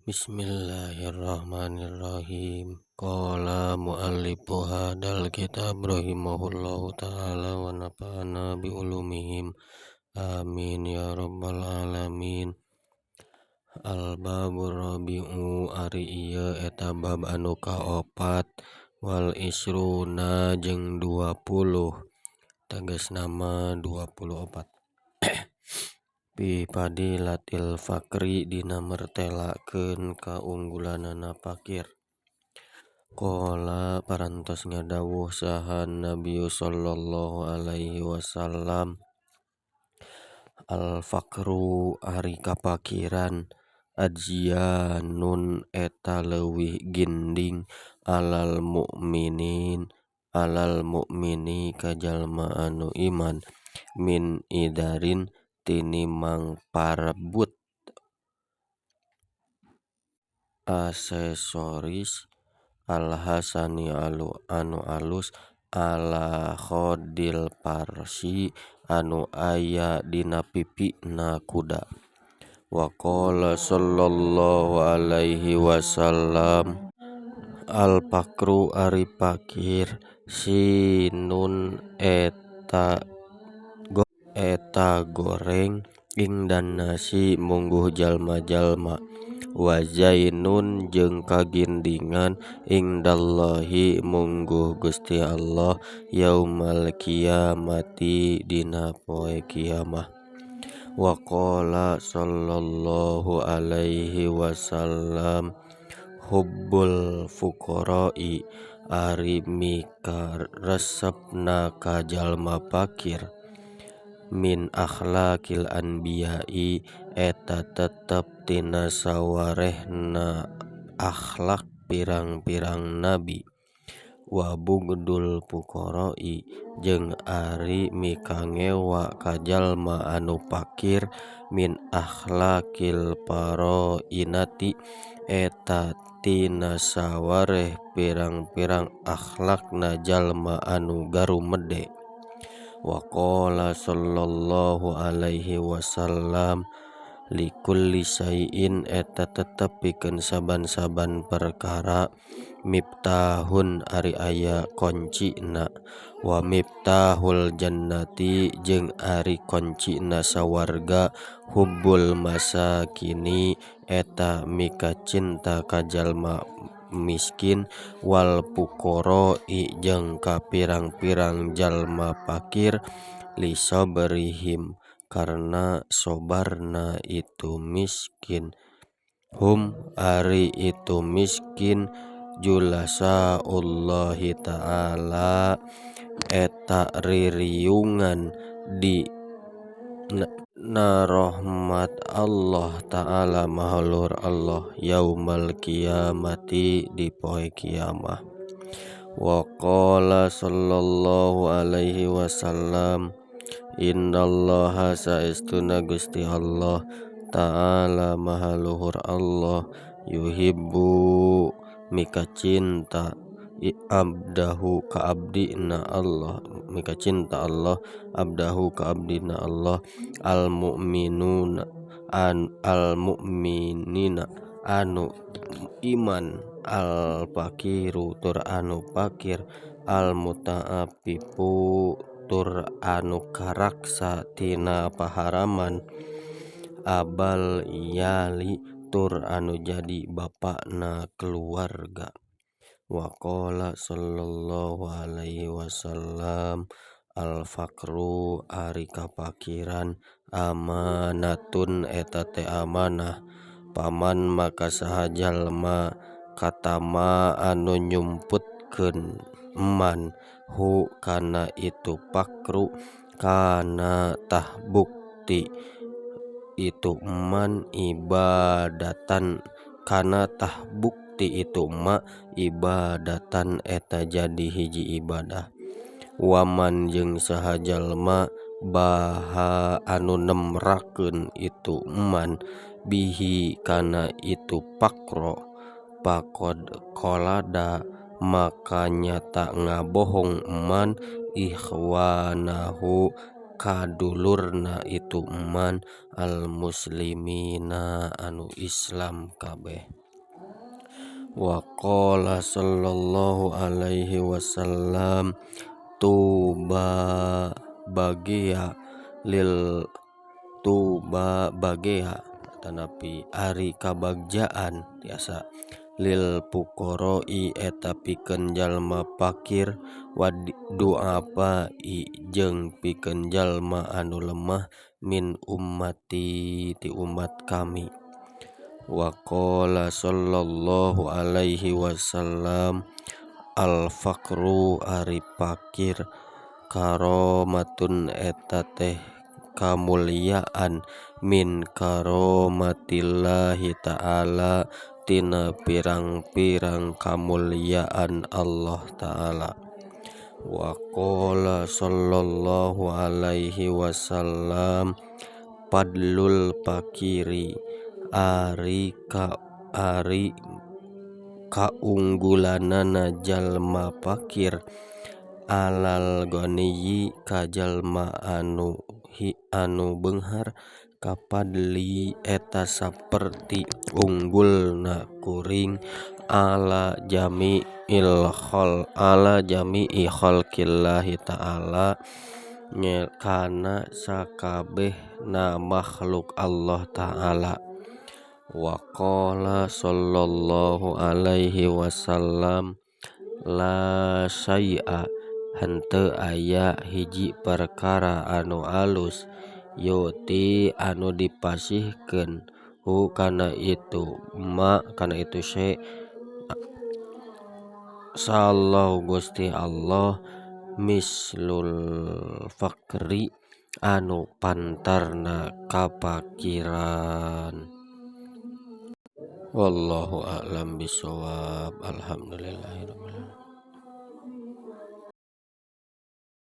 Bismillahirrahmanirrahim. Qala muallifu hadal kitab rahimahullahu ta'ala wa nafa'ana bi ulumihim. Amin ya rabbal alamin. Al babur rabi'u ari ieu eta bab anu kaopat wal isruna jeung 20 tegasna mah 24. Fi fadilatil fakri dina mertelakeun kaunggulanana fakir. Qala parantos ngadawuh saha Nabi sallallahu alaihi wasallam, al fakru ari kafakiran azyanun eta leuwih ginding alal mukminin alal mukmini ka jalma anu iman min idarin tinimang parbut aksesoris al-hasani anu alus ala khodil farsi anu aya dina pipina kuda. Wa qala sallallahu alaihi wasallam, al fakru ari fakir sinun eta goreng ingdan nasi mungguh jalma-jalma wa zainun jeung kagindingan indallahi mungguh Gusti Allah yaumal qiyamati dina poe kiamah. Wa qala sallallahu alaihi wasallam, hubbul fuqara'i ari mikaresepna ka jalma fakir min akhlaqil anbiya'i eta tetep tina sawarehna akhlak pirang-pirang nabi. Wa bughdul fuqara'i jeung ari mikangewa ka jalma anu fakir min akhlaqil farainati eta tina sawareh pirang-pirang akhlakna jalma anu garumede. Wa qala sallallahu alaihi wasallam, likulli syai'in eta tetep pikeun saban-saban perkara miftahun ari aya koncina wa miftahul jannati jeung ari koncina sawarga hubbul masakini eta mikacinta ka jalma miskin wal fuqara'i jeung ka pirang-pirang jalma fakir li sabrihim karna sobarna itu miskin hum ari itu miskin julasaullahi ta'ala eta ririungan di na rahmat Allah ta'ala maha luhur Allah yaumal qiyamati di poe kiamah. Wa qala sallallahu alaihi wasallam, innallaha saestuna Gusti Allah ta'ala maha luhur Allah yuhibbu mikacinta abdahu ka abdina Allah mikacinta Allah abdahu ka abdina Allah al mu'minuna an al mu'minina anu iman al fakiru tur anu fakir al muta'affifu tur anu karaksa tina paharaman abal iyali tur anu jadi bapana keluarga. Wa qala sallallahu alaihi wasallam, al fakru ari kafakiran amanatun eta teh amanah paman maka saha jalma katama anu nyumputkeun eman hu kana itu fakru kana tah bukti itu eman ibadatan kana tah bukti itu ma ibadatan eta jadi hiji ibadah. Waman jeung saha jalma baha anu nemrakeun itu eman bihi kana itu fakro faqad qalada maka nyata ngabohong eman ikhwanahu Kadulurna itu man al muslimina anu Islam kabeh. Wa qala sallallahu alaihi wasallam tuba bagia lil tuba bagea tanapi ari kabagjaan tiasa lil fuqaroi eta pikeun jalma fakir wa du'afai jeung pikeun jalma anu lemah min ummati ti umat kami. Wa qala sallallahu alaihi wasallam al faqru ari fakir karomatun eta teh kamulyaan min karomatillahi ta'ala tina pirang-pirang kamulyaan Allah ta'ala. Wa qala sallallahu alaihi wasallam fadlul fakiri ari ari kaunggulanana jalma fakir alal ghaniyyi ka jalma anu beunghar kapadli eta saperti unggulna kuring ala jami'il khol ala jami'i khalqillahi ta'ala kana sakabehna makhluk Allah ta'ala. Wa qala sallallahu alaihi wasallam la syai'a henteu aya hiji perkara anu alus yuti anu dipasihkeun hu kana itu ma kana itu syai sallallahu Gusti Allah mislul faqri anu pantarna kapakiran. Wallahu a'lam bishawab. Alhamdulillahirabbil alamin.